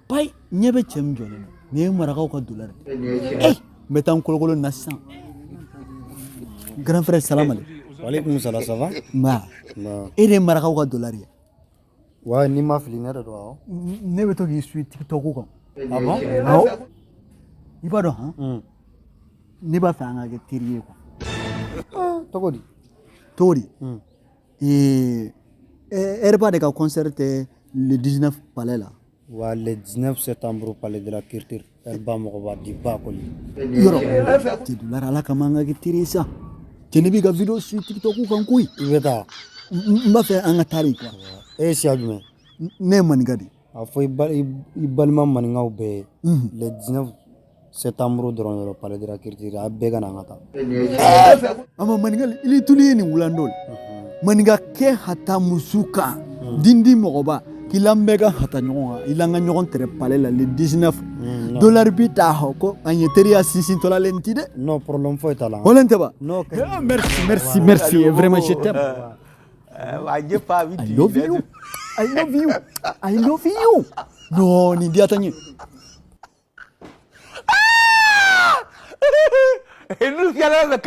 Bayi, ɲɛ bɛ cɛ min jɔlen na nin ye marakaw ka dolari de ye. N bɛ taa n kolokolo na sisan. Grand frère, salam aleykum. Waaleykum salam, ça va? Nba. E de ye marakaw ka dolari ye? Ouais, n'i ma fili, ne de don, awɔ. Ne bɛ to k'i suit TikTok kan. Ah bon? Awɔ. I b'a dɔn han, ne b'a fɛ an ka kɛ teri ye quoi. Cogo di? Cogo di? Ee, Herba de ka concert tɛ le 19 palais la? Ouais, le 19 septembre, palais de la culture. Herba mɔgɔba di ba kɔli. Yɔrɔ cɛ dolari, ala kama an ka kɛ teri ye sa. Cɛ, ne b'i ka vidéo suit TikTok kan koyi. I bɛ taa? N b'a fɛ an ka taa de quoi. E ye siya jumɛn? Ne ye maninka de ye. A fɔ i balima maninkaw bɛɛ ye. Le 19 septembre dɔrɔn yɔrɔ, palais de la culture, a bɛɛ ka na an ka taa. A ma maninka ili tulu ye nin wulandɔ le. Maninka kɛ hata musu kan dindi mɔgɔba k'i la bɛɛ ka hata ɲɔgɔn kan, i la an ka ɲɔgɔn tɛrɛ palais la le 19. Non. Dolari bi taa hɔ ko an ye teriya sinsin le ti dɛ. Non, problème foyi t'a la. O len tɛ ba? Non, ok. Ah, merci, merci, merci, vraiment, je t'aime. I love you, I love you, I love you. Non, nin diyata n ye. Nu fiala